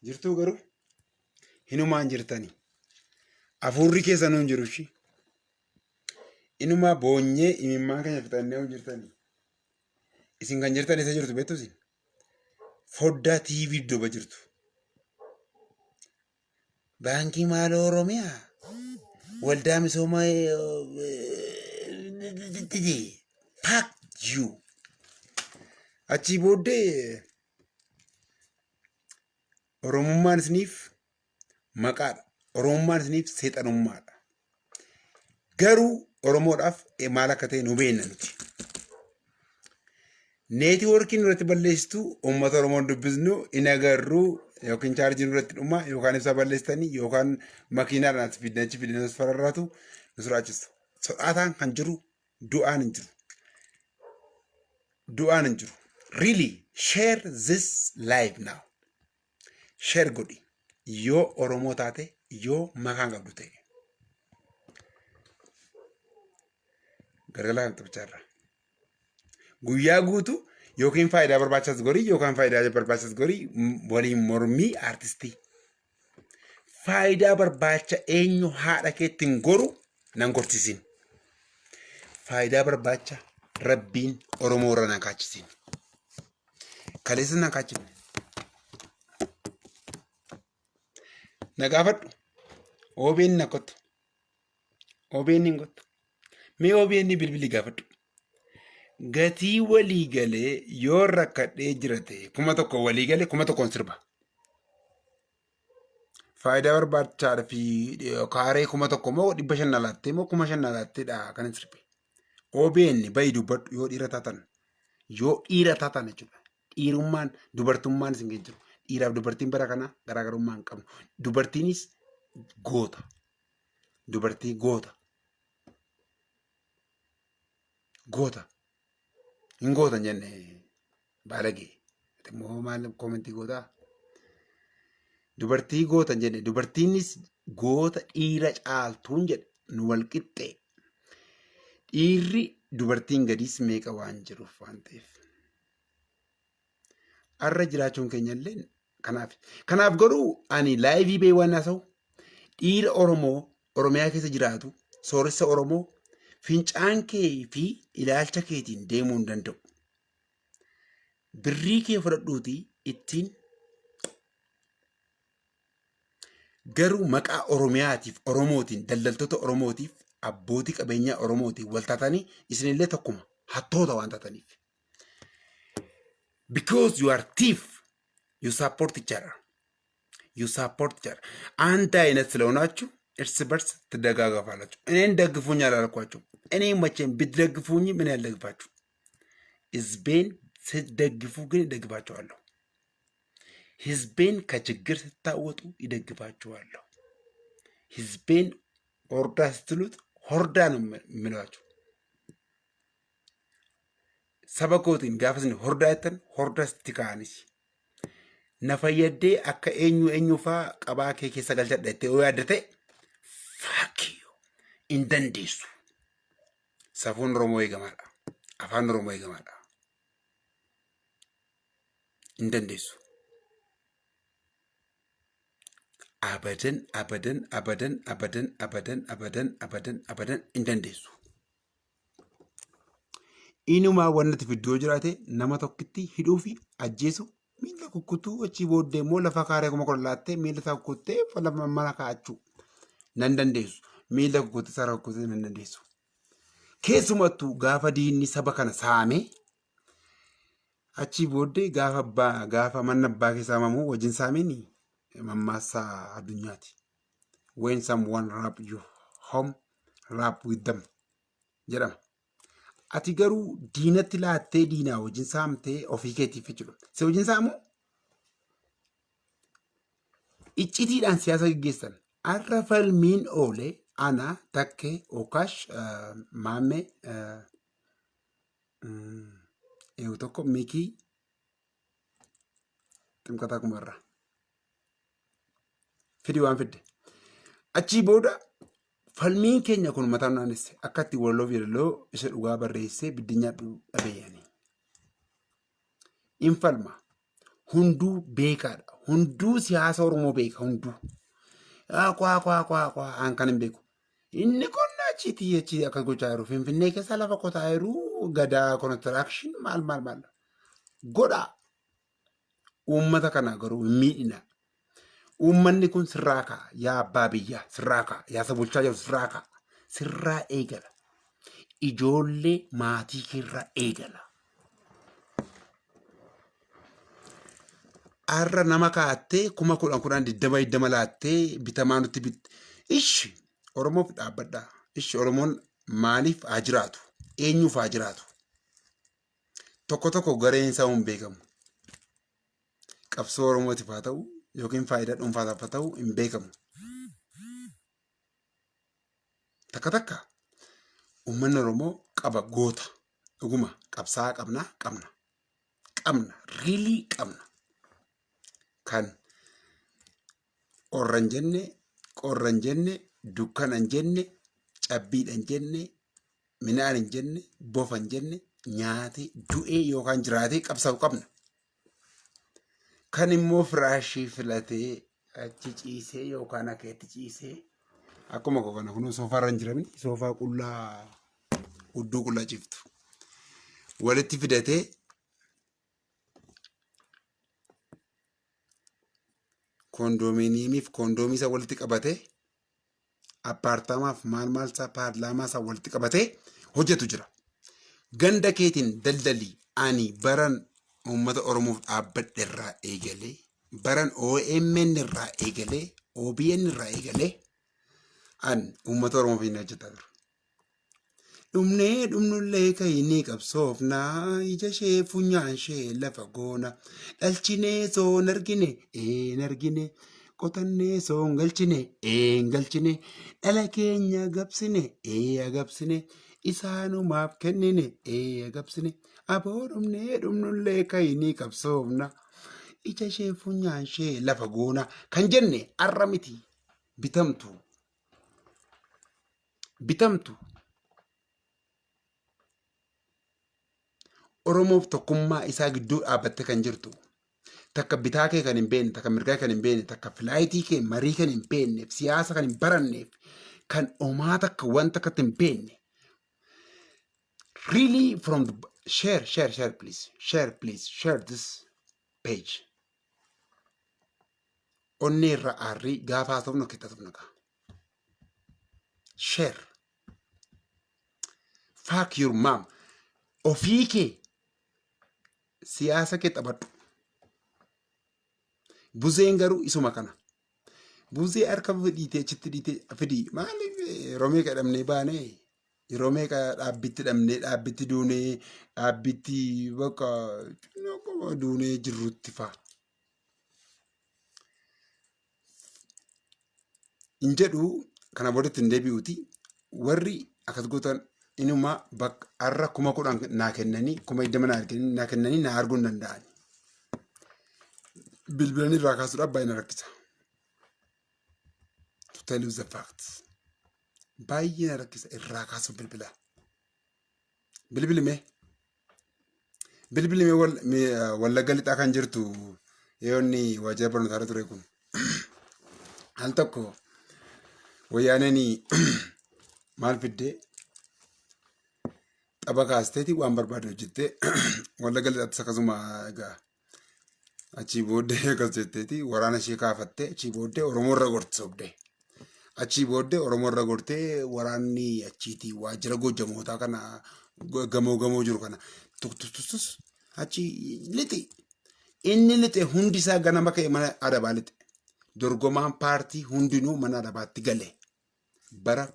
Jirtuu garuu hinumaan jirtani. Afuurri keessanuu hin jiru ishii. Inumaa boonyee imimmaan keenya fixannee hin jirtani. Isin kan jirtan isa jirtu beektu isin. Foddaa TV duuba jirtu. Baankii maaloo Oromiyaa. Waldaa misoomaa fuck you. Achii booddee Oromummaan isiniif maqaadha. Oromummaan isiniif seexanummaadha. Garuu Oromoodhaaf maal akka ta'e nu beekna nuti. Neetiwoorkiin nurratti balleessitu uummata Oromoon dubbisnu hin agarru yookiin chaarjii nurratti dhuma yookaan ibsaa balleessitanii yookaan makiinaadhaan as fidanii achi fidanii as fararraatu nu sodaachistu. Sodaataan kan jiru du'aan hin jiru. Du'aan hin jiru. Really share this live now. Share godhi. Yoo Oromoo taate yoo makaan qabdu ta'e. Galgala kan taphachaa irra. Guyyaa guutuu yookiin faayidaa barbaachas gorii yookaan faayidaa barbaachas gorii waliin mormii aartistii. Faayidaa barbaacha eenyu haadha keetti hin goru nan gorsisin. Faayidaa barbaacha rabbiin Oromoo irra nan kaachisin. Kaleessa nan kaachifne. Na gaafadhu. OBN na kottu. OBN hin kottu. Mee OBN bilbilii gaafadhu. Gatii walii galee yoo rakkadhee jira ta'e 1000 walii galee 1000n sirba. Faayidaa barbaachaa fi kaaree 1000 moo 500 na laattee moo 5000 na laatteedha kan hin sirbe. OBN bayi dubbadhu yoo dhiira taatan yoo dhiira taatan jechuudha. Dhiirummaan dubartummaan isin keessa jiru. Dhiiraaf dubartiin bara kanaa garaagarummaa hin qabnu. Dubartiinis goota. Dubartii goota. Goota. Hin gootan jenne baalagee. Ati immoo maal koomentii gootaa? Dubartii gootan jenne dubartiinis goota dhiira caaltuun jedhe nu wal qixxee. Dhiirri dubartiin gadiis meeqa waan jiruuf waan ta'eef. Har'a jiraachuun keenya illee kanaaf. Kanaaf garuu ani laayivii bee waan haasa'u dhiira Oromoo Oromiyaa keessa jiraatu sooressa Oromoo fincaan kee fi ilaalcha keetiin deemuu hin danda'u. Birrii kee fudhadhuutii ittiin garuu maqaa Oromiyaatiif Oromootiin daldaltoota Oromootiif abbootii qabeenyaa Oromootiin wal taatanii isinillee tokkuma hattoota waan taataniif. Because you are thief, you support each other. You support each other. አንድ አይነት ስለሆናችሁ እርስ በርስ ትደጋገፋላችሁ። እኔን ደግፉኝ አላልኳችሁ። እኔ መቼም ብትደግፉኝ ምን ያልደግፋችሁ። ህዝቤን ስትደግፉ ግን እደግፋችኋለሁ። ህዝቤን ከችግር ስታወጡ ይደግፋችኋለሁ። ህዝቤን ሆርዳ ስትሉት ሆርዳ ነው የምላችሁ። Saba kootiin gaafa isin hordaa jettan hordaa sitti kaa'anis. Na fayyaddee akka eenyu eenyu faa qabaa kee keessa galchadha jettee yoo yaadda ta'e fuck you hin dandeessu. Safuun Oromoo eegamaadha. Afaan Oromoo eegamaadha. Hin dandeessu. Abadan abadan abadan abadan abadan abadan abadan abadan hin dandeessu. Inumaa wanni ati fiddu yoo jiraate nama tokkitti hidhuu fi ajjeesu miila kukkutuu achii booddee immoo lafa kaaree 10,000 laattee miila isaa kukkuttee lafa mana kaa'achuu nan dandeessu. Miila kukkuttee sara kukkuttee nan dandeessu. Keessumattuu gaafa diinni saba kana saamee achii booddee gaafa abbaa gaafa manni abbaa kee saamamu wajjin saameen mammaaksa addunyaati. When someone rob you home, rob with them jedhama. Ati garuu diinatti laattee diinaa wajjin saamtee ofii keetiif jechuudha. Si wajjin saamu iccitiidhaan siyaasa gaggeessan. Har'a falmiin oole ana takkee Okaash Maammee eewu tokko Mikii Ximqataa Kumarraa. Fidi waan fidde. Achii booda falmiin keenya kun mataa nu naannesse akka itti walaloo fi yeedaloo isa dhugaa barreessee biddeen nyaadhu dhabeeyani. In falma. Hunduu beekaadha. Hunduu siyaasa Oromoo beeka hunduu. Kwaa kwaa kwaa kwaa an kan hin beeku. Inni qonna achiitii achii akkas gochaa jiru. Finfinnee keessa lafa qotaa jiru. Gadaa construction maal maal maal. Godhaa. Uummata kana garuu hin miidhina. Uummanni kun sirraa ka'a. Yaa abbaa biyyaa sirraa ka'a. Yaa isa bulchaa jiru sirraa ka'a. Sirraa eegala. Ijoollee maatii keerraa eegala. Har'a nama kaa'attee 10,000 10 20 20 laattee bitamaa nutti bit. Ishi Oromoof dhaabbadhaa. Ishi Oromoon maaliif haa jiraatu? Eenyuuf haa jiraatu? Tokko tokko gareen isaa hin beekamu. Qabsoo Oromootiif haa ta'u yookiin faayidaa dhuunfaatiif haa ta'u hin beekamu. Takka takka uummanni Oromoo qaba goota dhuguma qabsaa'aa qabna qabna qabna riilii qabna kan qorra hin jenne qorra hin jenne dukkana hin jenne cabbiidha hin jenne midhaan hin jenne bofa hin jenne nyaatee du'ee yookaan jiraatee qabsaa'u qabna. Kan immoo firaashii filatee achi ciisee yookaan akeetti ciisee akkuma koo kana kunoo soofaa irra hin jiramni soofaa qullaa hudduu qullaa ciiftu walitti fidatee koondoomiiniyeemiif koondoomii isaa walitti qabatee appaartaamaaf maal maal isaa paarlaamaa isaa walitti qabatee hojjetu jira. Ganda keetiin daldali ani baran uummata Oromoof dhaabbadhe irraa eegalee baran OMN irraa eegalee OBN irraa eegalee an uummata Oromoof hin hojjetaa ture. Dhumnee dhumnullee kayinii qabsoofna ija ishee funyaan ishee lafa goona dhalchinee soon argine een argine qotannee soon galchine een galchine dhala keenya gabsine ee agabsine isaanumaaf kennine ee agabsine aboo dhumnee dhumnullee kayinii qabsoofna ija ishee funyaan ishee lafa goona kan jenne arra miti bitamtu. Bitamtu. Oromoof tokkummaa isaa gidduu dhaabbattee kan jirtu. Takka bitaa kee kan hin beekne, takka mirgaa kan hin beekne, takka filaayitii kee marii kan hin beekneef, siyaasa kan hin baranneef, kan homaa takka wanta akkatti hin beekne. Really from the share, share, share please, share please, share this page. Onnee irra aarrii gaafa haasofnu keessa haasofna gaa. Share. Fuck your mom. Ofii kee siyaasa kee taphadhu. Buzeen garuu isuma kana. Buzee harka dhiitee achitti dhiitee fidii maaliif yeroo meeqa dhabnee baanee yeroo meeqa dhaabbitti dhabnee dhaabbitti duunee dhaabbitti bakka duunee jirrutti fa'a. Hin jedhu kana boodatti hin deebi'uuti. Warri akkas gootan inuma bakka har'a 10,000 naa kennanii 20,000 naa kennanii naa arguu hin danda'ani. Bilbilanii irraa kaasuudhaaf baay'ee na rakkisa. To tell you the fact. Baay'ee na rakkisa irraa kaasuun bilbilaa. Bilbili mee. Bilbili mee Wallagga Lixaa kan jirtu yoonni waajjira barnootaa irra ture kun. Al tokko wayyaaneen maal fiddee xaba kaasteeti waan barbaade hojjettee Wallagga Lixaattis akkasuma egaa achii booddee akkas jetteeti waraana ishee kaafattee achii booddee Oromoo irra gorti sobdee. Achii booddee Oromoo irra gortee waraanni achiitii waajjira Goojjamootaa kana gamoo gamoo jiru kana tuktustus achi lixi. Inni lixe hundi isaa ganama ka'e mana adabaa lixe. Dorgomaan paartii hundinuu mana adabaatti gale. Bara